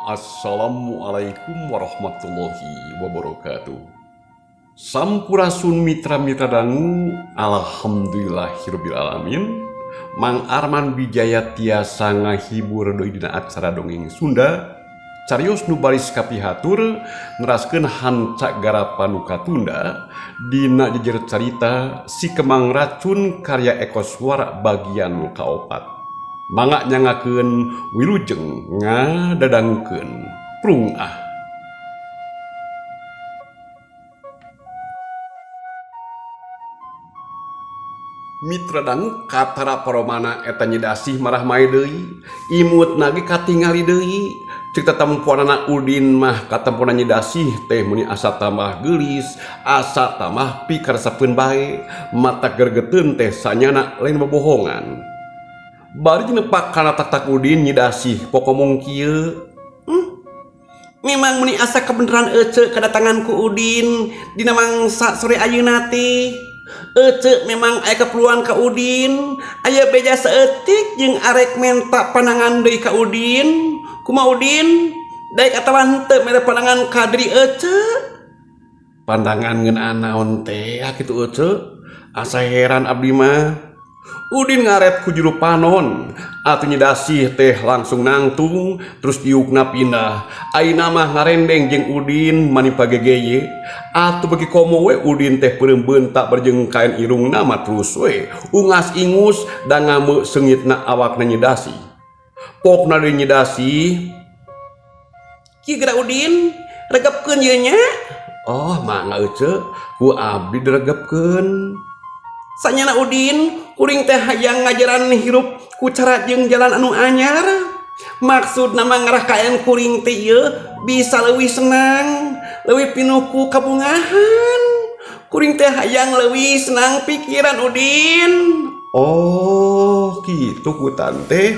Assalamualaikum warahmatullahi wabarakatuh. Sampurasun mitra-mitra dangu, alhamdulillahirabbil alamin. Mang Arman Bijaya tiasa ngahibur deui dina acara dongeng Sunda. Carios nu baris kapihatur neraskeun hanca garapan nu katunda dina jejer carita Si Kemang Racun karya Eko Swara bagian kaopat. Mangga nyangakeun wilujeng ngadadangukeun prung ah. Mitra dangu katara paromana eta Nyi Dasih marah mae deui, imutna ge katingali deui. Cek tatempoanana Udin mah katemponan Nyi Dasih teh meuni asa tambah geulis, asa tambah pikaresepeun bae, mata gergeteun teh sanyana lain bobohongan. Bari nepak kana tak-tak Udin Nyi Dasih pokomong kieu. Memang meni asa kebenaran ece kedatangan ku Udin dina mangsa sore ayeuna teh. Ece memang aya keperluan ka Udin, aya beja saeutik jeung arek menta pandangan deui ka Udin. Kumaha Udin? Daek atawa henteu mere pandangan ka diri ece? Pandangan ngeunaan naon teh kitu ece? Asa heran abdi mah. Udin ngaret ku juru panon, atuh Nyi Dasih teh langsung nangtung terus diukna pindah. Ayeuna mah ngarendeng jeung Udin mani pagegeye. Atuh bagi komo we Udin teh peureum beunta berjeng kain irungna mah terus we ungas ingus da ngame seungitna awakna Nyi Dasih. Pokna deui Nyi Dasih, Kieu geura Udin, regepkeun ieu nya. Oh, mangga ece, ku abdi diregepkeun. Sanyana Udin, kuring teh hayang ngajaran hirup ku cara jeung jalan anu anyar. Maksudna mah ngarah kaayaan kuring teh ieu bisa leuwih senang, leuwih pinuh ku kabungahan. Kuring teh hayang leuwih senang pikiran Udin. Oh, kitu ku tante.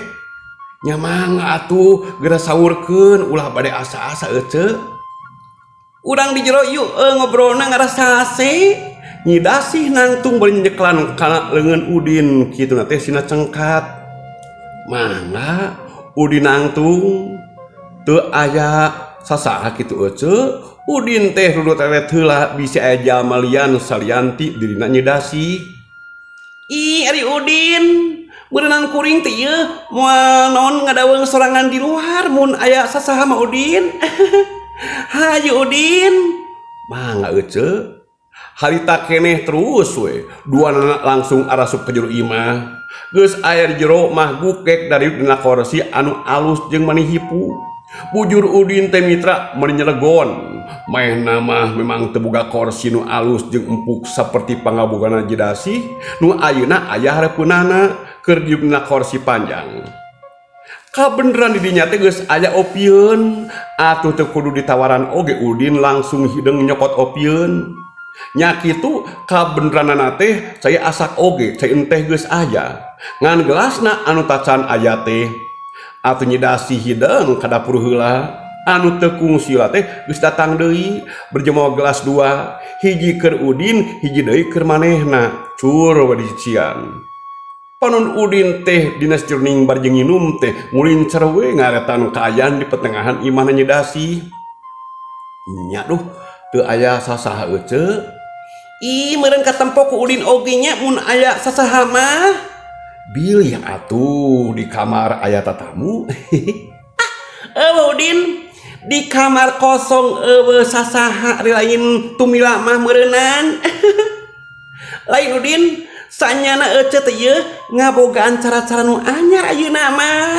Nya mangga atuh geura saurkeun ulah bade asa-asa ece. Urang di jero yuk ngobrolna ngarah sase. Nyi Dasih nangtung bari nyeklan kana leungeun Udin kituna teh sina cengkat. Mangga Udin nangtung teu aya sasaha kitu ece. Udin teh rudut eret heula bisi aya jalma lian salianti dirina Nyi Dasih. Ih, ari Udin, berenang kuring teh ieu moal naon ngadaweung sorangan di luar mun aya sasaha mah Udin. Hayu Udin. Mangga ece. Harita keneh terus we dua nana langsung arasup ke jero imah. Geus aya di jero mah gukek dari dina korsi anu alus jeung mani hipu. Bujur Udin teh mitra mani nyelegon. Maehna mah memang teu boga korsi nu alus jeung empuk saperti pangabogana Nyi Dasih nu ayeuna aya hareupeunana keur diuk dina korsi panjang. Kabeneran di dinya teh geus aya opieun, atuh teu kudu ditawaran oge Udin langsung hideung nyokot opieun. Nya kitu kabeneranana teh cai asak oge cai enteh geus aya. Ngan gelasna anu tacan aya teh. Atuh Nyi Dasih hideung ka dapur heula. Anu teu kungsila teh geus datang deui berjemawa gelas dua, hiji keur Udin, hiji deui keur manehna. Cur we dicician. Panon Udin teh dina jroning bari jeung nginum teh ngulincer we ngaretan kaayaan di petengahan imahna Nyi Dasih. Nya duh teu aya sasaha ece. Ih, meureun katempo ku Udin oge nya mun aya sasaha mah. Bilih atuh di kamar aya tatamu. Ah, eueuh Udin, di kamar kosong eueuh sasaha ari lain tumila mah meureunan. Lain Udin, sanyana ece teh ieu ngabogaan cara-cara nu anyar ayeuna mah.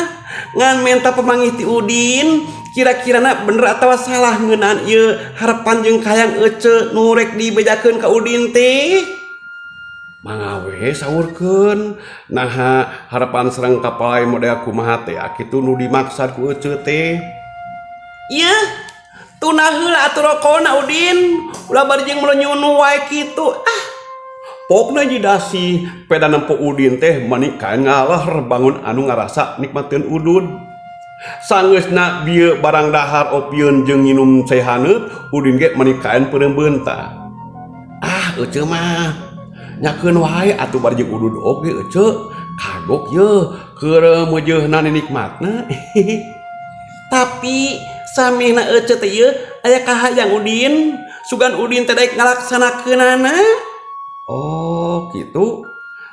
Ngan menta pamanggih ti Udin, kira-kirana bener atawa salah ngeunaan ieu harapan jeung kahayang ece nu rek dibejakeun ka Udin teh. Mangga we saurkeun, naha harapan sareng kapalai model kumaha teh kitu nu dimaksad ku ece teh. Ieu tuna heula atuh rokona Udin, ulah bari jeung melenyunu wae kitu. Ah, pokna Nyi Dasih peda nempo Udin teh mani kaen ngalah bangun anu ngarasa nikmateun udud. Sanggeusna bieu barang dahar opieun jeung nginum cai haneut, Udin ge mani kaen peureum beunta. Ah, ece mah nyakeun wae atuh bari jeung udud oge ece, kagok ye keur meujeunna nikmatna. Tapi Samihna ece teh ieu aya kahayang Udin, sugan Udin teh daek ngalaksanakeunana. Oh, kitu.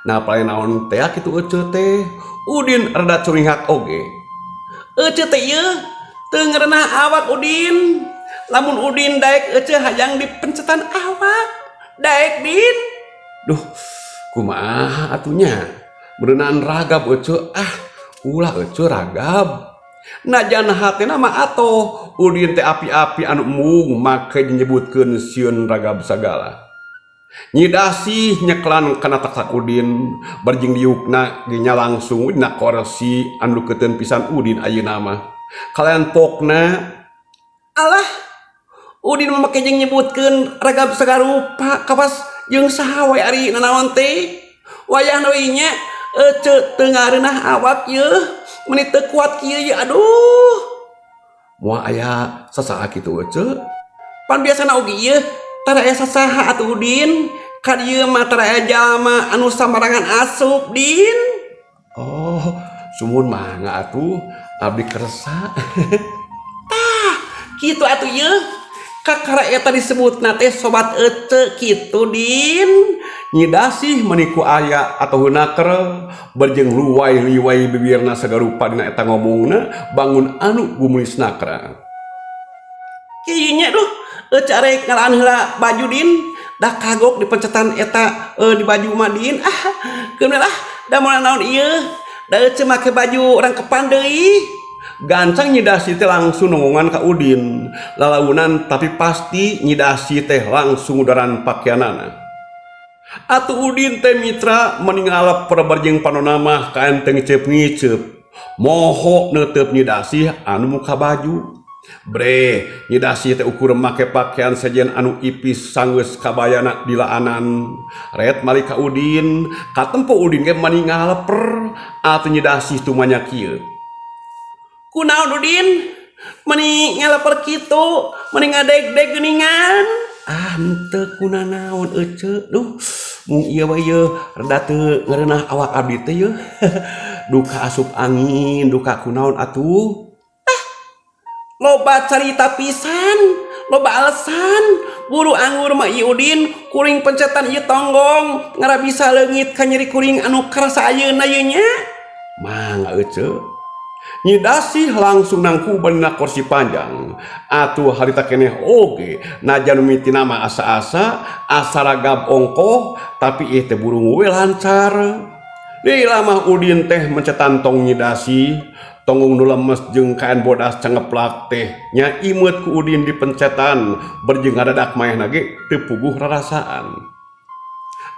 Nah, paling naon teh kitu ece teh. Udin rada curinghak oge. Ece teh ieu teu ngerenah awak Udin. Lamun Udin daek ece hayang dipencetan awak. Daek Din. Duh, kumaha atunya? Berenang ragab ece ah, ulah ece ragab. Najan hatena mah atoh Udin teh api-api anu embung make nyebutkeun sieun ragab sagala. Nyi Dasih nyeklan kana taktak Udin barjing diukna ge nya langsung dina korsi anu deukeutkeun pisan Udin ayeuna mah. Kalayan pokna alah Udin mah make jeung nyebutkeun ragab sagarupa kawas jeung saha we ari nanaon teh. Wayahna we nya ece teu ngareunah awak yeuh meuni teu kuat kieu ye aduh. Moal aya sasaha kitu ece. Pan biasana oge ieu tara aya sasaha atuh Udin. Ka dieu mah tara aya jalma anu sambarangan asup Din. Oh, sumuhun mangga atuh abdi kersa. Tah, kitu atuh ieu. Kakara eta disebutna teh sobat ece kitu Din. Nyi Dasih meuni ku aya atau naker berjeng luwai-liwai bibirna sagarupa dina eta ngomongna bangun anu gumulis nakra. Kieu nya duh, ece arek ngalaan heula baju Din. Dah kagok dipencetan eta di baju mah Din. Ah, keun lah, da moal naon ieu. Da ece make baju rangkepan deui. Gancang Nyi Dasih teh langsung nongongan ka Udin. Lalaunan tapi pasti Nyi Dasih teh langsung udaran pakaianana. Atuh Udin teh mitra meni ngalep barjeng panona mah kaen teu ngiceup-ngiceup. Moho neuteup Nyi Dasih anu muka baju. Bre, Nyi Dasih teh ukur make pakaian sejen anu ipis sanggeus kabayana dilaanan. Ret malik ka Udin, katempo Udin ge mani ngaleper atuh Nyi Dasih tumanya kieu. Kunaon Udin? Meni ngaleper kitu, meni ngadeg-deg geuningan. Ah, henteu kunanaon ece. Duh, mung ieu we ieu rada teu ngeureunah awak abdi teh yeuh. Duka asup angin, duka kunaon atuh. Ah, loba carita pisan, loba alasan. Buru anggur mah ieu Udin, kuring pencetan ieu tonggong, ngara bisa leungit ka nyeri kuring anu karasa ayeuna ieu nya. Mangga ece. Nyi Dasih langsung nangkuban dina kursi panjang. Atuh harita keneh oge najan mimitina mah asa-asa, asa ragab ongkoh, tapi ieu teh burung we lancar. Lila mah Udin teh mencetan tong Nyi Dasih, tonggung nu lemes jeung kaen bodas cangeplak teh nya imeut ku Udin dipencetan berjeng ngadadak maehna ge teu puguh rarasaan.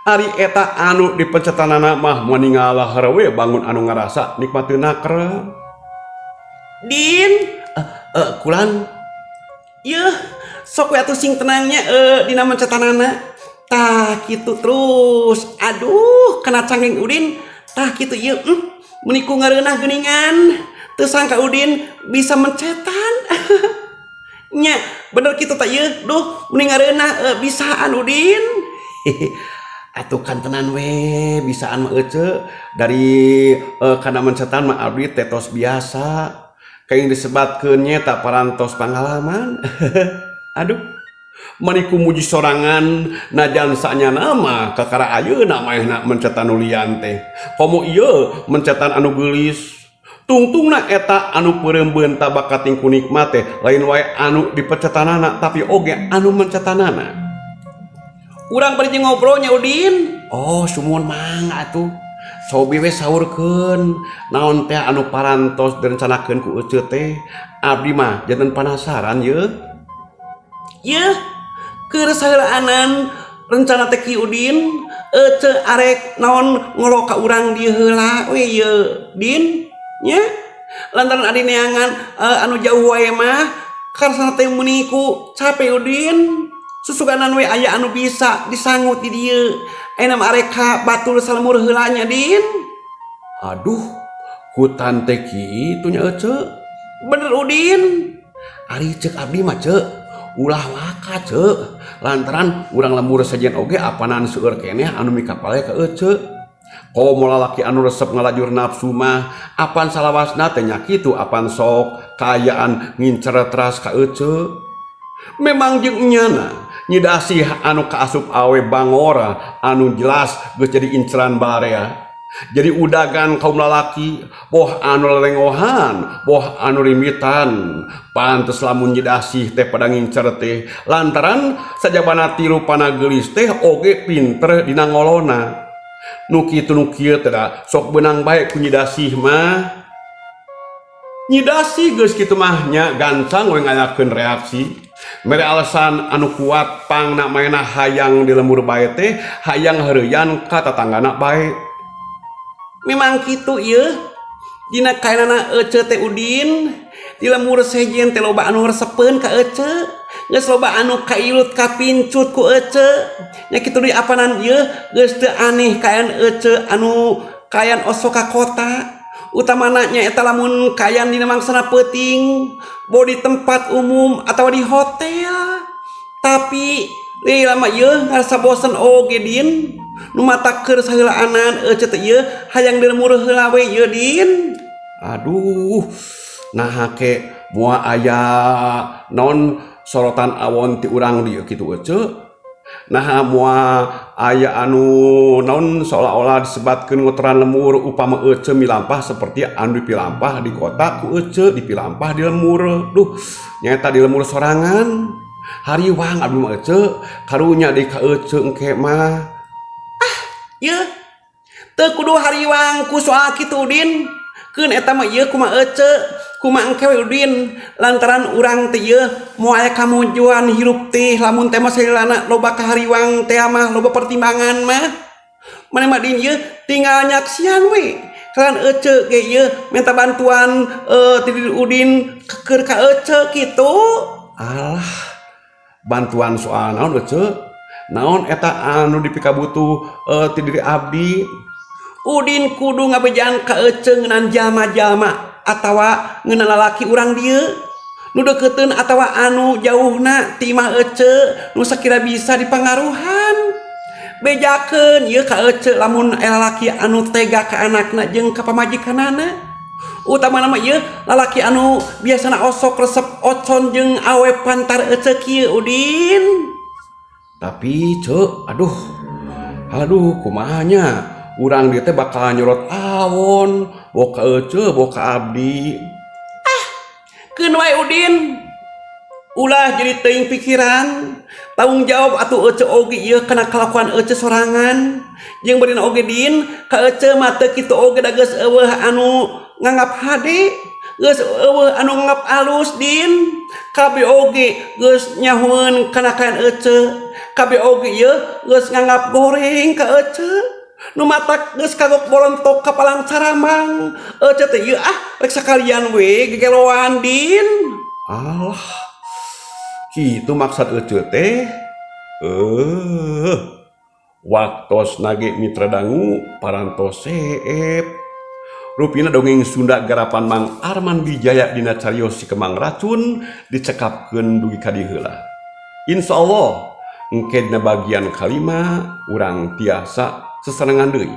Ari eta anu dipencetanana mah meuni ngalahar we bangun anu ngarasa nikmat teu naker. Din, kulan. Yeuh, sok we atuh sing tenangnya dina mencetanana. Tah kitu terus. Aduh, kana cangeng Udin. Tah kitu ieu, meuni ku ngareunah geuningan. Teu sangka Udin bisa mencetan. Nya, bener kitu tah ieu. Duh, meuni ngareunah bisaan Udin. Atuh kantenan we bisaan mah ece dari kana mencetan mah abdi teh tos biasa. Kayak disebatkeun nya tak parantos pangalaman. Aduh, meuni ku muji sorangan najan sanyana mah kakara ayeuna maehna mencetan nu lian teh. Komo ieu mencetan anu geulis. Tungtungna eta anu peureum beunta bakating ku nikmat teh lain wae anu dipencetanana tapi oge anu mencetanana. Urang bari jeung ngobrolnya Udin. Oh, sumuhun mangga atuh. Sobi we saurkeun naon teh anu parantos direncanakeun ku ece teh. Abdi mah janten panasaran yeuh. Yeuh, keur saheulaanan rencana teh Ki Udin, ece arek naon ngolo ka urang dieu heula we yeuh, Din. Nya, lantaran adi neangan anu jauh wae mah karasana teh meuni ku cape Udin. Susuganan we aya anu bisa disangut di dieu. Ayeuna mah arek ka batur salemur heula nya Din. Aduh, ku tante kitu nya ece. Bener Udin. Ari ceuk abdi mah ceuk, ulah waka ceuk. Lantaran urang lembur sejen oge apanan seueur keneh anu mikapale ka ece. Komo lalaki anu resep ngalajur nafsu mah apan salawasna teh nya kitu apan sok kaayaan ngincer teras ka ece. Memang jeung enyana Nyi Dasih anu kaasup awe bangor anu jelas geus jadi inceran barea. Jadi udagan kaum lalaki boh anu lelengohan boh anu rimbitan pantes lamun Nyi Dasih teh pada ngincer teh lantaran sajabana ti rupana geulis teh oge pinter dina ngolona. Nu kitu nu kieu teh da sok beunang bae ku Nyi Dasih mah. Nyi Dasih geus kitu mah nya gancang we ngayakeun reaksi. Mere alasan anu kuat pangna maena hayang di lembur bae teh hayang heureuyan ka tatanggana bae. Memang kitu ieu dina kaenana ece teh Udin di lembur sejen teh loba anu resepeun ka ece. Geus loba anu kailut kapincut ku ece. Nya kitu deui apanan ieu geus teu aneh kaayaan ece anu kaayaan osok ka kota. Utamana nyaeta lamun kaayaan dina mangsana peuting, boh di tempat umum atawa di hotel. Tapi lila mah ieu ngarasa bosen oge Din. Nu matak keur saheulaanan ece teh ieu hayang di lembur heula we ieu Din. Aduh, naha ke moal aya naon sorotan awon ti urang dieu kitu ece. Naha moal aya anu naon seolah-olah disebatkeun ngotoran lemur upama ece milampah seperti anu dipilampah di kota ku ece dipilampah di lemur. Duh, nyaeta di lemur sorangan. Hariwang abdi mah ece, karunya deui ka ece engke mah. Ah, ieu teu kudu hariwang ku soal kitu Udin. Keun eta mah ieu kumaha ece, kumaha engke we Udin. Lantaran urang teh ieu moal aya kamajuan hirup teh lamun teh mah salilana loba kahariwang teh mah loba pertimbangan mah. Maneh mah Din ieu tinggal nyaksian we. Kalayan ece ge ieu minta bantuan ti Udin keur ka ece kitu. Alah, bantuan soal naon ece? Naon eta anu dipikabutuh ti diri abdi? Udin kudu ngabejaan ka ece ngeunaan jalma-jalma atawa ngeunaan lalaki urang dieu nu deukeuteuun atawa anu jauhna ti imah ece nu sakira bisa dipangaruhan. Bejakeun ieu ka ece lamun aya lalaki anu tega ka anakna jeung ka pamajikanana. Utamana mah ieu lalaki anu biasana osok resep ocon jeung awe pantar ece kieu Udin. Tapi ceu, aduh, aduh kumaha nya urang dieu teh bakal nyorot awon boh ka ece boh ka abdi. Ah, keun wae Udin. Ulah jadi teuing pikiran. Tanggung jawab atuh ece oge ieu kana kalakuan ece sorangan. Jeung barina oge Din, ka ece mah teu kitu oge da geus eueuh anu nganggap hade, geus eueuh anu nganggap alus Din. Kabeh oge geus nyahoeun kana kaayaan ece. Kabeh oge ieu geus nganggap goreng ka ece. Nu matak geus kagok bolontok ka palang caramang. Ece teh ieu ah rek sakalian we gegeloan Din. Alah, kitu maksud ece teh. Waktosna ge mitra dangu parantos seep. Rupina dongeng Sunda garapan Mang Arman Wijaya dina carios Si Kembang Racun dicekapkeun dugi ka dieu heula. Insyaallah engke dina bagian kalima urang tiasa sesarengan deui.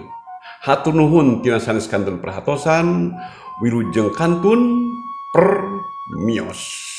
Hatur nuhun tina sanes kantun perhatosan, wilujeng kantun permios.